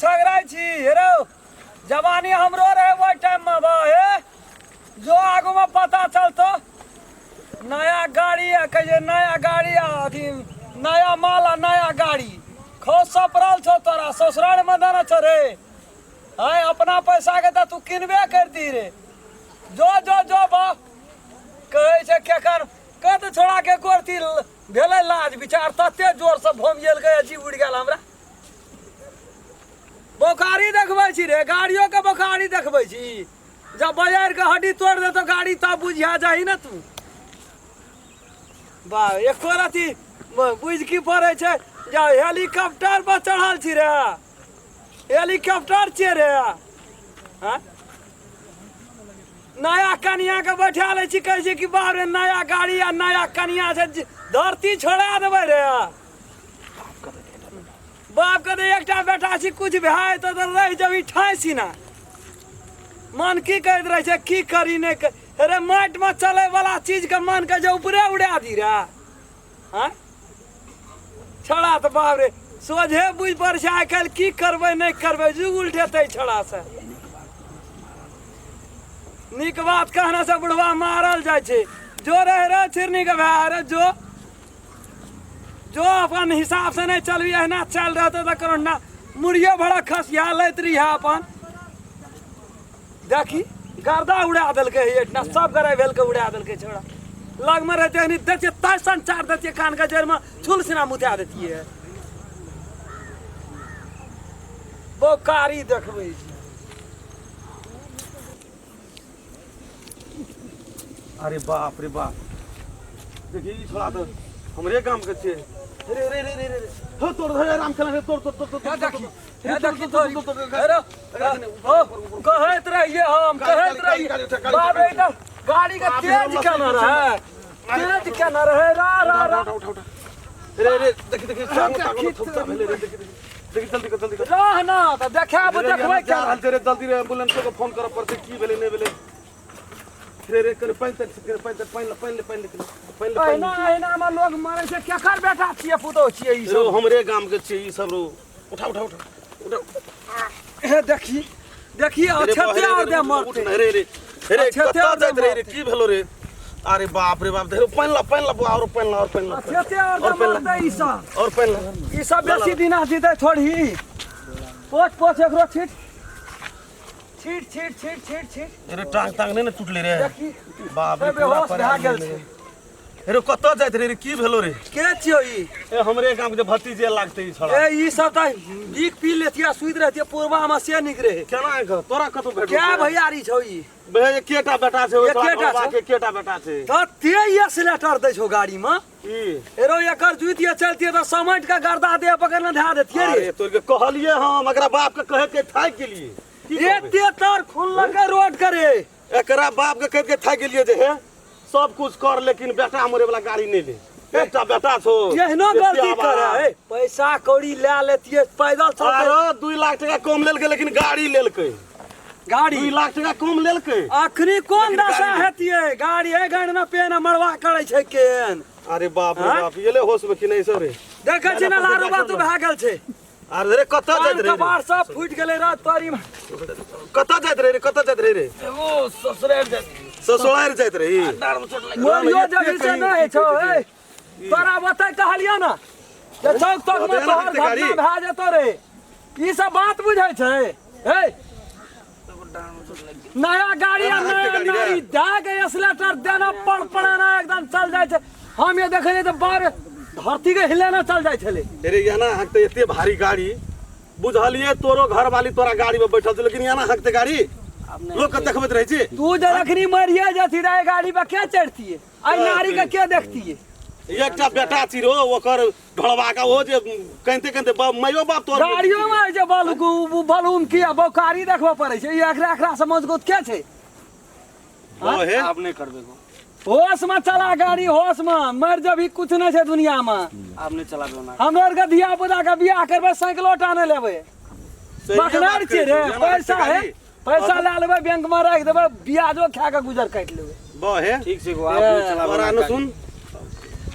छगड़ाइ छी हेरो जवानी हमरो रहे ओहि टाइम में बा हे जो आगू में पता चलतो नया गाड़ी आ कहै छै नया गाड़ी आ अथी नया माल आ नया गाड़ी खो सपरल छौ तोरा ससुराल में देने छौ रे आय अपना पैसा के तऽ तू किनबे करती रे जो जो जो बा कहै छै केकर कत छोड़ा के गोरती भेलै लाज विचार तते जोरसँ भोमिएलकै अजीब उड़ि गेल हमरा बोखारी देखबै छी रे गाड़ियो के बोखारी देखबै छी जब बजार के हड्डी तोड़ देतो गाड़ी तब बुझिया जाही ना तू बा एको रति बुझ की पड़ै छै जा हेलीकॉप्टर पर चढ़ल छी रे हेलीकॉप्टर छियै रे हाँ? नया कनिया के बैठा लै छी कहै छै कि बाप रे नया गाड़ी आ नया कनिया छै धरती छोड़ा देबै रे बाप के तऽ एकटा बेटा छी कुछ भए जेतौ तऽ रहि जेबही ठाँसि ना मन की कहैत रहै छै की करी नहि करी अरे माटिमे चलैवला चीजके मन कहै छै ऊपरे उड़ा दी रे आँय छड़ा तऽ बाप रे सोझे बुझि पड़ै छै आइ काल्हि की करबै नहि करबै जुग उल्टेतै छड़ा से नीक बात कहने से बुढ़वा मारल जाइ छै जो रह रे छिरनी के भाय रे जो जो अपन हिसाब से नहीं चलबी एहिना चल रहते तऽ करोना मुड़ियो भरा खसिया लैत रहिया अपन देखी गर्दा उड़ा देलकै हे एहिठिना सब गराइ भेलकै उड़ा देलकै छोड़ा लगमे रहते हनी देखिए ताइ संचार देतियै कान के जड़िमे छुल सिना मुता देतियै बोकारी देखबै छी अरे बाप रे बाप देखी ई छोड़ा तऽ हमरे गाम के छियै रे रे रे रे रे हो तोड़ धरे राम खेला रे तोड़ तोड़ तोड़ तोड़ हे देखी हे देखी तोरी अरे ओ कहैत रहिए हम कहैत रहिए बाप रे तऽ गाड़ी के तेज केना रहे तेज केना रहे रा रा रा उठा उठा रे रे देखी देखी चांगो तांगो थोपता भेले रे देखी देखी देखी जल्दी कर जल्दी कर रह ना तऽ देखाब रे, देखबै जा केना रहल छै रे जल्दी रे एम्बुलेंस के फोन करऽ पड़तै की भेलै नहि भेलै रे रे कनि पानि तानि कनि पानि तानि पानि ले पानि ले पानि ले पानि ले पानि अहिना अहिना मे लोग मरै छै केकर बेटा छियै पुतोह छियै ई रो सब हमरे गाम के छियै ई सब रो उठा उठा उठा उठा हे देखी देखी रे अछते रे, और रे, दे उठ मरते न, रे रे रे अच्छे कतऽ और दे जाइत रहे रे मरते। की भेलो रे अरे बाप रे बाप धरो पानि ला पानि ला बौआ और पानि ला और पानि ला अछते और दे और पानि ला मरते ई सब और पानि ला ई सब बेसी दिना जीते थोड़ी पोछ पोछ एकरो छीट छीट छीट छीट छीट छीट अरे टांग तांग नहि ने टूटले रे देखी बाप रे ए, पूरा बेहोश पर भए गेल छै रे कतऽ जाइत रहे रे की भेलो रे के छियौ ई ए हमरे गाम के भतीजे लागते ई छोड़ा ए ई सब तऽ बीक पी लेतिया सुति रहतिया पूर्वा में से निक रहे केना के तोरा कतौ भेटल क्या भैयारी छौ ई भैया एकेटा बेटा छै ओहि एकेटा छोड़ा छौ? के एकेटा बेटा छै तऽ ते एक्सीलेटर दै छौ गाड़ी में ई एरो एकर जुतिया चलतिए तऽ समट के गर्दा दे पकड़ने धए देतिए रे अरे तोर के कहलिए हम एकरा बाप के कहे के थाकि गेलिए की कहबै? एते तर खुनलकै रोड करे एकरा बाप के कह के थाकि गेलिए जे हे सब कुछ कर लेकिन बेटा मरे वाला गाड़ी नहीं ले एकटा बेटा छो एहनो एते गलती आवारा। करे ए, पैसा कौड़ी ले लेतिए पैदल चलते अरे 2 लाख टका कम लेलकै लेकिन गाड़ी लेलकै गाड़ी 2 लाख टका कम लेलकै अखनी कोन लेकिन दशा गाड़ी- हेतिए गाड़ी ए गाड़ी में पेन मरवा करै छै केन अरे बाप रे आँय? बाप ये ले होश में कि नहीं सब रे देखै छी ना लारू बातू भए गेल छै अरे रे कतऽ कान जाइत रहे रे? कपार सब फूटि गेलै रात तोरी में कतऽ जाइत रहे रे कतऽ जाइत रहे रे एगो ससुरारि जाइत ससुरारि जाइत रही डाँर में चोट लागि मोरियो जभी से नहि होइ छौ ए तोरा ओतै कहलियौ ने जे चौक तक में एना तोहर हेतै गाड़ी? घटना भए जेतौ रे ई सब बात बुझै छै हे नया गाड़ी आ एना हेतै नया गाड़ी रे? नारी दए के एक्सीलेटर देना पड़ पड़ाना एकदम चल जाइ छै हम ये देखै छियै तऽ बार धरती के हिलेना चल जाइ छलै अरे एना हकते एते भारी गाड़ी बुझलिए तोरो घरवाली तोरा गाड़ी में बैठल छै लेकिन एना हकते गाड़ी लोग के देखबैत रहै छी तू जे अखनी मरिए जथी रहे गाड़ी पर के चढ़तिए आई नारी के के देखतिए एकटा बेटा छी रो ओकर ढोलबा के ओ जे कहिते कहिते बाप माइयो बाप तोर गाड़ियो में होइ छै बल बलूम की आ बौकारी देखबऽ पड़ै छै ई एकरा एकरा से मजबूत के छै ओ हे आब नहि करबै गो होश में चला गाड़ी होश में मर जबी कुछ नहीं छै दुनिया में आब नहि चलाबै ओना हमरो आरके धिया पुता के बियाह करबै साइकिलो टा नहि लेबै सहिए बात बखनार कहै छियै रे छी, एना पैसा हकते है गाड़ी। पैसा लए लेबै बैंक में राखि देबै ब्याजो खा के गुजर काटि लेबै बहे ठीक छै गो आब नहि चलाबै तोरा ओना न सुन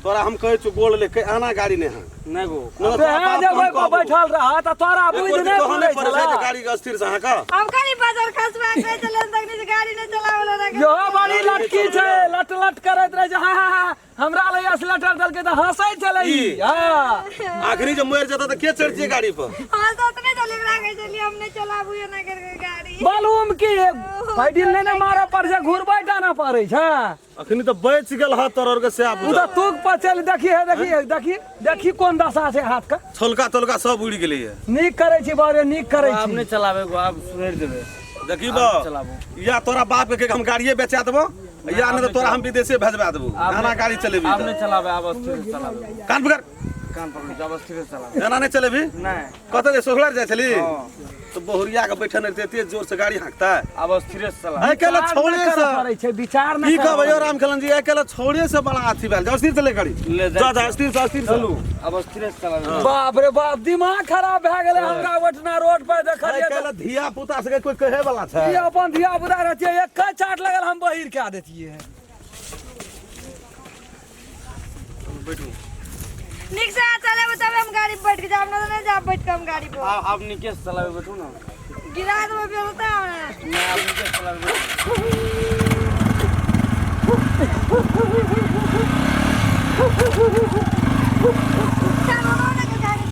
तोरा हम कहै छियौ गोड़ ले के आना गाड़ी नहि हाँक। नहि गो। नहि तोरा तें बाप जे हम ओहि पर कहबौ। बैठल रह तऽ तोरा एक बुद्धि बेर नहि कहऽ नहि पुरै पड़ै छै छला जे गाड़ी के अस्थिर से हाँक। हम खाली बाजार खसबा के चलन तखनी से गाड़ी नहीं चलावल रहे। यो बड़ी लटकी छै, लट लट करैत रहै छै। हाँ हाँ हाँ, हमरा लग असलेटर देलकै तऽ हँसै छलै ई। ई। हाँ। आखिरी जे मरि जेतै तऽ के चढ़तियै गाड़ी पर? हां तो उतने चले राखे चली, हम नहीं चलाबू ये ना करके गाड़ी। मालूम की पैडिल नहि ने मारऽ पड़ै छै, घुरबै टा ने पड़ै छै। अखनी तऽ बचि गेल हँ तोहर के सएह ओ बुझल। तऽ तुक पर चलि देखी हे, देखी हे, देखी देखी कोन दशा छै हाथ के। छोलका तोलका सब उड़ि गेलैये। नीक करै छी बारे, नीक करै आब छी। नहि चलाबै गो, आब सुधरि जेबै। देखी बा, चलाबू। या तोरा बाप के हम गाड़िए बेचा देबो या नहीं तो तोरा हम विदेशे भेजवा देबो। एना गाड़ी चलेबी आब तऽ। नहि चलाबै, आब स्थिर से चलाबै। कान पकड़। कान पकड़, आब स्थिर से चलाबै। एना नहि चलेबी? नहि। कतऽ जे सोहलर जाइ छली हँ। तो बहुरिया के बैठल रहते एते जोर से गाड़ी हाँकता। आब स्थिरे से चलाबै। आइ काल्हि विचार छौड़े नहि करऽ से पड़ै छै, विचार नहि की करऽ कहबै यौ पड़ै। रामखेलन जी, आइ काल्हि छौड़े से बड़ा अथी भेल। अस्थिर से ले गाड़ी। ले जा जाइ जा, अस्थिर से, अस्थिर से। चलू, आब स्थिरे से चलाबै। बाप रे बाप, दिमाग खराब भए गेलै हमरा ओठना रोड पर देखलियै आइ तऽ। काल्हि धिया पुता सबके कोई कहे वाला छै? ई अपन धिया पुता रहतियै, एक चाट लगल हम बहिर कए देतियै। बैठू। निक से चलेबे तब हम गाड़ी पर बैठ के जाब, ना तो नहीं जाब बैठ के हम गाड़ी पर। आब आब निके से चलाबै, बैठू ना। गिरा देबे बेलता हमरा। नहि, आब निके से चलाबै, बैठू।